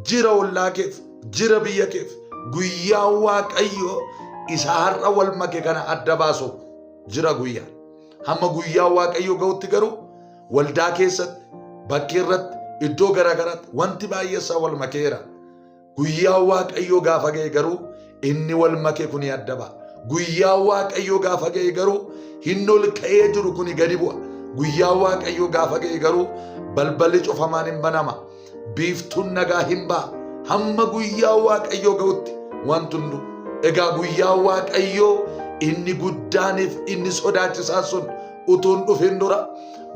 Jira ollaa keef, jira biyya keef. Guyyaa Waaqayyoo isa har'a wal make kana adda baasu jira guyyaan. Hamma guyyaa Waaqayyoo ga'utti garuu waldaa keessatti, bakkee irratti, iddoo garaagaraatti wanti baay'ee isaa wal makeera. Guyyaa Waaqayyoo gaafa ga'e garuu inni wal make kuni adda ba'a. Guyyaa Waaqayyoo gaafa ga'e garuu inni ol ka'ee jiru kuni gadi bu'a. Guyyaa Waaqayyoo gaafa ga'e garuu balballi cufamaan hin banama. Biiftuun nagaa hin ba'a. Hamma guyyaa Waaqayyoo ga'utti wanti hundu. Egaa guyyaa Waaqayyoo inni guddaaniif inni sodaachisaan sun utuu hin dhufin dura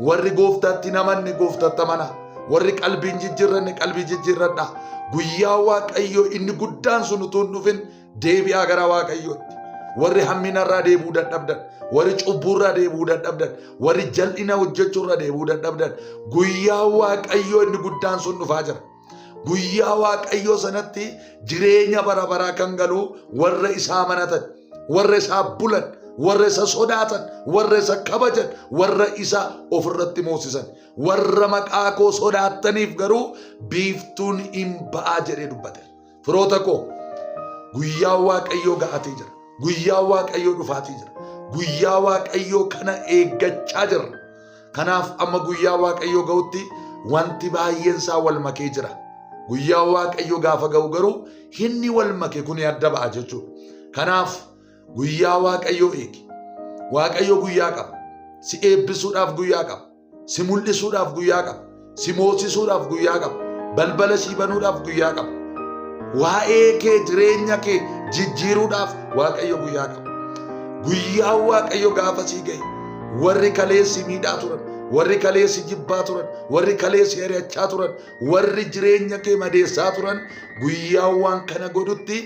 warri gooftaatti hin amanne gooftaatti amanaa. Warri qalbii hin jijjiirranne qalbii jijjiirradhaa. Guyyaa Waaqayyoo inni guddaan sun utuu hin dhufin deebi'aa gara Waaqayyootti. Warri hamminarraa deebi'uu dadhabdan, warri cubbuurraa deebi'uu dadhabdan, warri jal'ina hojjechuurraa deebi'uu dadhabdan, guyyaa Waaqayyoo inni guddaan sun dhufaa jira. Guyyaa Waaqayyoo sanatti jireenya bara baraa kan galu warra isa amanatan, warra isaa bulan, warra isa sodaatan, warra isa kabajan, warra isa ofirratti moosisan. Warra maqaa koo sodaattaniif garuu biiftuun hin ba'aa jedhee dubbate. Firoota koo guyyaa Waaqayyoo ga'atii jira. Guyyaa Waaqayyoo dhufaatii jira. Guyyaa Waaqayyoo kana eeggachaa jirra. Kanaaf amma guyyaa Waaqayyoo ga'utti wanti baay'een isaa wal makee jira. Guyyaa Waaqayyoo gaafa ga'u garuu hinni wal make kuni adda ba'a jechuudha. Kanaaf guyyaa Waaqayyoo eegi. Waaqayyo guyyaa qaba. Si eebbisuudhaaf guyyaa qaba. Si mul'isuudhaaf guyyaa qaba. Si moosisuudhaaf guyyaa qaba. Balbala sii banuudhaaf guyyaa qaba. Waa'ee kee jireenya kee jijjiiruudhaaf Waaqayyo guyyaa qaba. Guyyaa Waaqayyo gaafa sii ga'e warri kaleessi miidhaa turan, warri kaleessi jibbaa turan, warri kaleessi ari'achaa turan, warri jireenya kee madeessaa turan guyyaa waan kana godhutti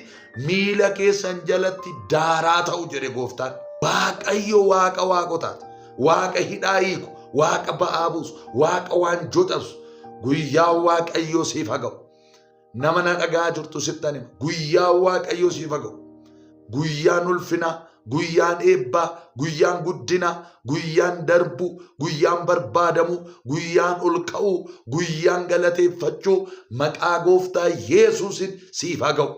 miila keessan jalatti daaraa ta'u jedhe gooftaan. Waaqayyo waaqa waaqotaati. Waaqa hidhaa hiiku, waaqa ba'aa buusu, waaqa waanjoo cabsu. Guyyaa Waaqayyoo siif haa ga'u. Nama na dhagaa jirtu sittan hima. Guyyaa Waaqayyoo siif haa ga'u. Guyyaan ulfinaa, guyyaan eebbaa, guyyaan guddinaa, guyyaan darbuu, guyyaan barbaadamuu, guyyaan ol ka'uu, guyyaan galateeffachuu maqaa gooftaa Yesuusin siif haa ga'u.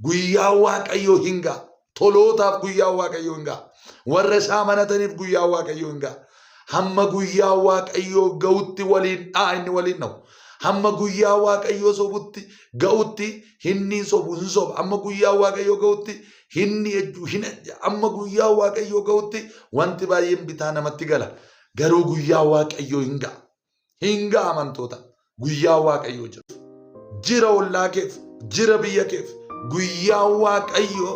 Guyyaa Waaqayyoo hin ga'a. Tolootaaf guyyaa Waaqayyoo hin ga'a. Warra isaa amanataniif guyyaa Waaqayyoo hin ga'a. Hamma guyyaa Waaqayyoo ga'utti waliin dha'a inni waliin dha'u. Hamma guyyaa Waaqayyoo sobutti ga'utti hinni sobu hin soba. Hamma guyyaa Waaqayyoo ga'utti hinni ejju hin ejja. Hamma guyyaa Waaqayyoo ga'utti wanti baay'een bitaa namatti gala. Garuu guyyaa Waaqayyoo hin ga'a. Hin ga'a amantoota. Guyyaa Waaqayyoo jira. Jira ollaa keef, jira biyya keef. Guyyaa Waaqayyoo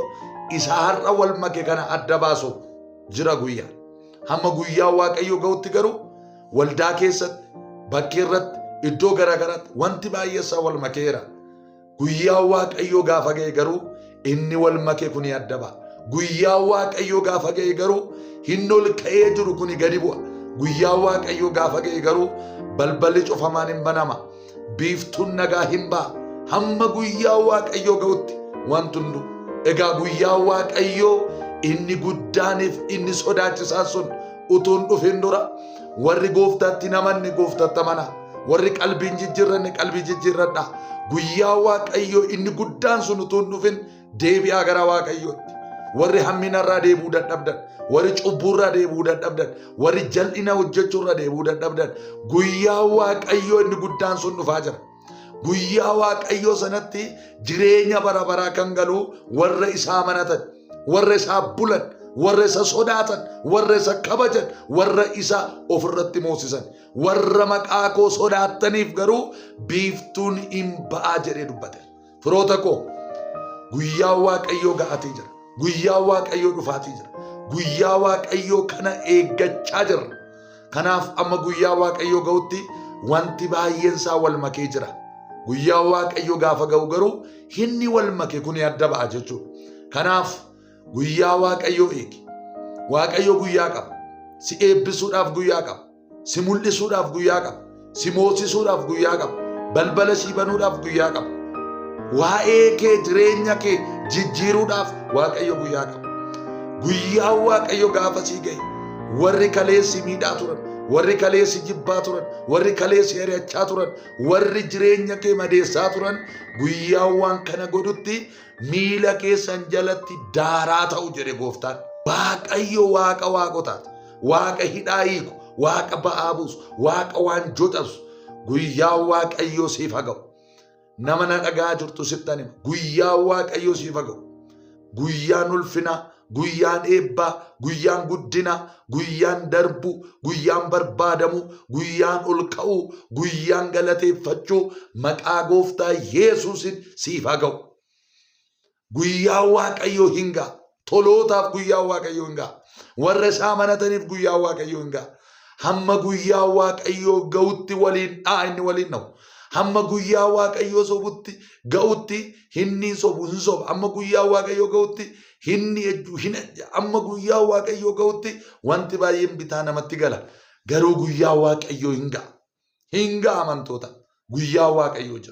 isa har'a wal make kana adda baasu jira guyyaan. Hamma guyyaa Waaqayyoo ga'utti garuu waldaa keessatti, bakkee irratti, iddoo garaagaraatti wanti baay'ee isaa wal makeera. Guyyaa Waaqayyoo gaafa ga'e garuu inni wal make kuni adda ba'a. Guyyaa Waaqayyoo gaafa ga'e garuu inni ol ka'ee jiru kuni gadi bu'a. Guyyaa Waaqayyoo gaafa ga'e garuu balballi cufamaan hin banama. Biiftuun nagaa hin ba'a. Hamma guyyaa Waaqayyoo ga'utti wanti hundu. Egaa guyyaa Waaqayyoo inni guddaaniif inni sodaachisaan sun utuu hin dhufin dura warri gooftaatti hin amanne gooftaatti amanaa. Warri qalbii hin jijjiirranne qalbii jijjiirradhaa. Guyyaa Waaqayyoo inni guddaan sun utuu hin dhufin deebi'aa gara Waaqayyootti. Warri hamminarraa deebi'uu dadhabdan, warri cubbuurraa deebi'uu dadhabdan, warri jal'ina hojjechuurraa deebi'uu dadhabdan, guyyaa Waaqayyoo inni guddaan sun dhufaa jira. Guyyaa Waaqayyoo sanatti jireenya bara baraa kan galu warra isa amanatan, warra isaa bulan, warra isa sodaatan, warra isa kabajan, warra isa ofirratti moosisan. Warra maqaa koo sodaattaniif garuu biiftuun hin ba'aa jedhee dubbate. Firoota koo guyyaa Waaqayyoo ga'atii jira. Guyyaa Waaqayyoo dhufaatii jira. Guyyaa Waaqayyoo kana eeggachaa jirra. Kanaaf amma guyyaa Waaqayyoo ga'utti wanti baay'een isaa wal makee jira. Guyyaa Waaqayyoo gaafa ga'u garuu hinni wal make kuni adda ba'a jechuudha. Kanaaf guyyaa Waaqayyoo eegi. Waaqayyo guyyaa qaba. Si eebbisuudhaaf guyyaa qaba. Si mul'isuudhaaf guyyaa qaba. Si moosisuudhaaf guyyaa qaba. Balbala sii banuudhaaf guyyaa qaba. Waa'ee kee jireenya kee jijjiiruudhaaf Waaqayyo guyyaa qaba. Guyyaa Waaqayyo gaafa sii ga'e warri kaleessi miidhaa turan, Warri kalee si jibbaa turan, warri kalee si ari'achaa turan, warri jireenya kee madeessaa turan guyyaa waan kana godhutti miila keessan jalatti daaraa ta'u jedhe gooftaan. Waaqayyo waaqa waaqotaati. Waaqa hidhaa hiiku, waaqa ba'aa buusu, waaqa waanjoo cabsu. Guyyaa Waaqayyoo siif haa ga'u. Nama na dhaga'aa jirtu sittan hima. Guyyaa Waaqayyoo siif haa ga'u. Guyyaan ulfinaa, guyyaan eebbaa, guyyaan guddinaa, guyyaan darbuu, guyyaan barbaadamuu, guyyaan ol ka'uu, guyyaan galateeffachuu maqaa gooftaa Yesuusin siif haa ga'u. Guyyaa Waaqayyoo hin ga'a. Tolootaaf guyyaa Waaqayyoo hin ga'a. Warra isaa amanataniif guyyaa Waaqayyoo hin ga'a. Hamma guyyaa Waaqayyoo ga'utti waliin dha'a inni waliin dha'u. Hamma guyyaa Waaqayyoo sobutti ga'utti hinni sobu hin soba. Hamma guyyaa Waaqayyoo ga'utti hinni ejju hin ejja. Hamma guyyaa Waaqayyoo ga'utti wanti baay'een bitaa namatti gala. Garuu guyyaa Waaqayyoo hin ga'a. Hin ga'a amantoota. Guyyaa Waaqayyoo jira.